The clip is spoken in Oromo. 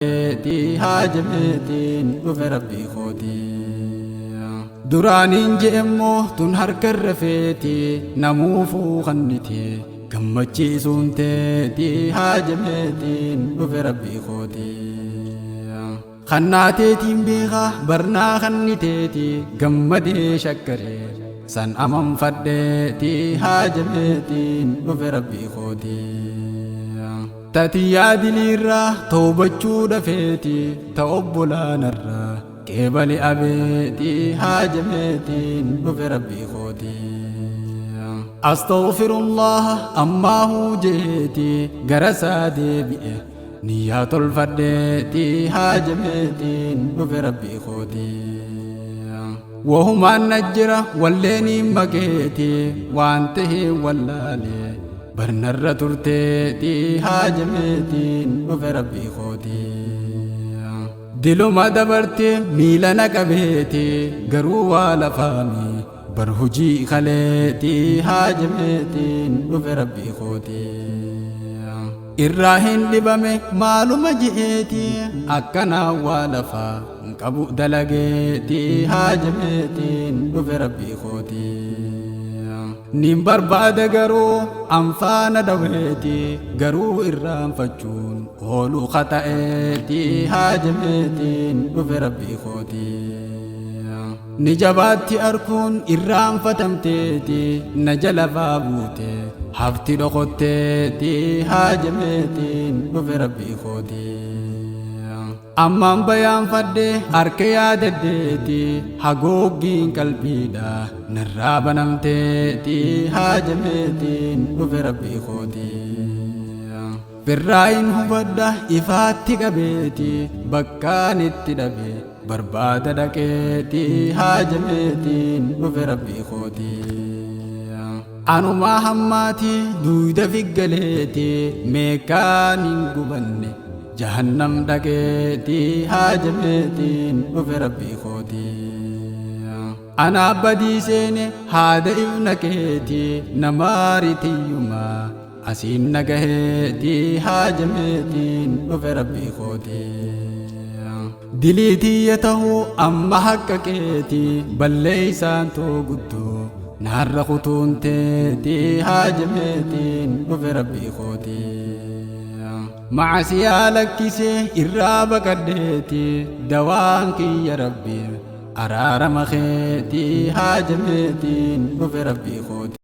Teetii haajameetiin dhufe rabbii kootii. Duraaniin je'emmoo tun harka irra feetii namuufuu kanniti gammachiisuun teetii haajameetiin dhufe rabbii kootii. Kannaa teetiin beekaa barnaa kanniteetii gammadee shakkaree san amanfadheetii haajameetiin dhufe rabbii kootii. Tati yaadiliirraa toobachuu dhafeeti ta obbolaanarraa qeebali abeeti haajameetiin dhufe rabbii kooti. Astaghfirullah ammaahuu jeeti gara isaa deebi'e niyyaa tolfadheeti haajameetiin dhufe rabbii kooti. Wahumaan na jira walleeniin maqeeti waan tahee wallaalee barnarra turteeti haajameetiin dhufe rabbii kooti. Diluma dabarte miila na qabeeti garuu waa lafaami bar hujii kaleeti haajameetiin dhufe rabbii kooti. Irraa hin dhibame maaluma je'eeti akkanaa waa lafaa hin qabu dalageeti haajameetiin dhufe rabbii kooti. Nin barbaada garuu anfaana dhaweeti garuu irraanfachuun ooluu kata'eeti haajameetiin dhufe rabbii kooti. Ni jabaatti arkuun irraanfatamteeti na jala buute hafti dhokotteeti haajameetiin dhufe rabbii kooti. Ammaan bayaanfadhe harka yaadaddeeti hagooggiin qalbiidha narraa banamteeti haajameetiin dhufe rabbii kooti. Firraayin hubadha ifaatti qabeeti bakkaan itti dhabe barbaada dhaqeeti haajameetiin dhufe rabbii kooti. Anumaa hammaati duuda figgaleeti meeqaan hin gubanne jahannam dhaqeeti haajameetiin dhufe rabbii kooti. Anaa badii seene haada ifna keeti namaaritiyyumaa asiin nagaheeti haajameetiin dhufe rabbii kooti. Diliitiyya tahuu amma haqqa keeti balleeysaan too guddoo naarra kutuun teeti haajameetiin dhufe rabbii kooti. Macasiyaa lakkisee irraa baqadheeti dawaan kiyya rabbii araarama keeti haajameetiin dhufe rabbii kooti.